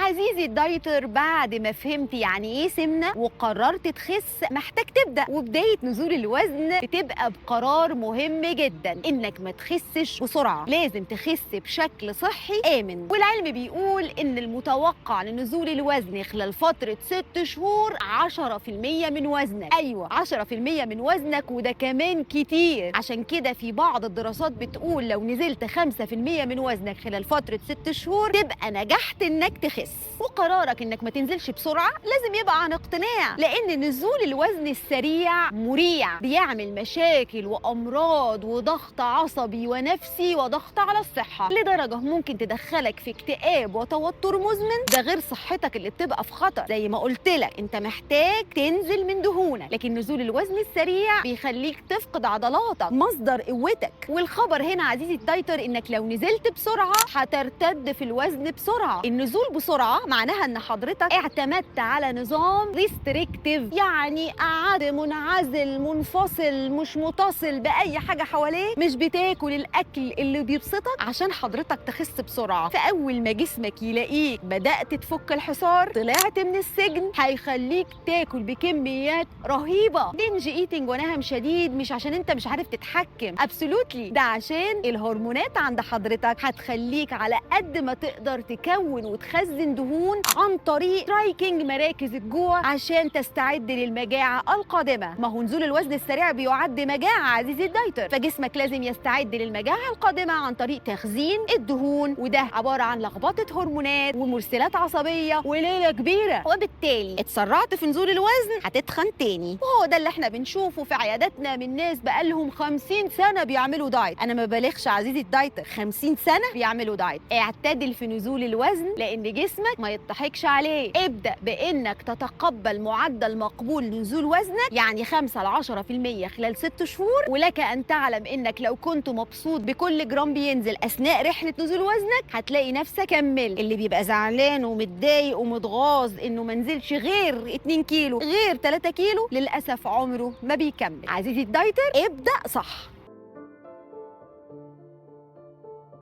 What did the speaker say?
عزيزي ال dieter، بعد ما فهمت يعني ايه سمنه وقررت تخس، محتاج تبدا. وبداية نزول الوزن بتبقى بقرار مهم جدا، انك ما تخسش بسرعة، لازم تخس بشكل صحي امن. والعلم بيقول ان المتوقع لنزول الوزن خلال فترة 6 شهور 10% من وزنك. ايوه 10% من وزنك، وده كمان كتير. عشان كده في بعض الدراسات بتقول لو نزلت 5% من وزنك خلال فترة 6 شهور تبقى نجحت انك تخس. وقرارك انك ما تنزلش بسرعة لازم يبقى عن اقتناع، لان نزول الوزن السريع مريع، بيعمل مشاكل وامراض وضغط عصبي ونفسي وضغط على الصحة لدرجة ممكن تدخلك في اكتئاب وتوتر مزمن، ده غير صحتك اللي بتبقى في خطر. زي ما قلت لك انت محتاج تنزل من دهونك، لكن نزول الوزن السريع بيخليك تفقد عضلاتك مصدر قوتك. والخبر هنا عزيزي ال dieter انك لو نزلت بسرعة هترتد في الوزن بسرعة. النزول بسرعة معناها ان حضرتك اعتمدت على نظام restrictive، يعني قعدت منعزل منفصل مش متصل باي حاجة حواليك، مش بتاكل الاكل اللي بيبسطك عشان حضرتك تخس بسرعة. فاول ما جسمك يلاقيك بدات تفك الحصار، طلعت من السجن، هيخليك تاكل بكميات رهيبة، binge eating ونهم شديد. مش عشان انت مش عارف تتحكم، absolutely، ده عشان الهرمونات عند حضرتك هتخليك على قد ما تقدر تكون وتخزن دهون عن طريق tracking مراكز الجوع عشان تستعد للمجاعه القادمة. ما هو نزول الوزن السريع بيعد مجاعة عزيزي ال dieter، فجسمك لازم يستعد للمجاعه القادمة عن طريق تخزين الدهون، وده عبارة عن لخبطة هرمونات ومرسلات عصبية وليلة كبيرة، وبالتالي اتسرعت في نزول الوزن هتتخن تاني. وهو ده اللي احنا بنشوفه في عياداتنا من ناس بقالهم 50 سنة بيعملوا diet. انا ما بالغش عزيزي ال dieter، 50 سنة بيعملوا diet. اعتدل في نزول الوزن لان جسمك ما يضحكش عليه. ابدا بانك تتقبل معدل مقبول لنزول وزنك، يعني 5 ل 10% خلال 6 شهور. ولك ان تعلم انك لو كنت مبسوط بكل جرام بينزل اثناء رحله نزول وزنك هتلاقي نفسك كمل. اللي بيبقى زعلان ومتضايق ومتغاظ انه ما نزلش غير 2 كيلو غير 3 كيلو، للاسف عمره ما بيكمل. عزيزي ال dieter، ابدا صح.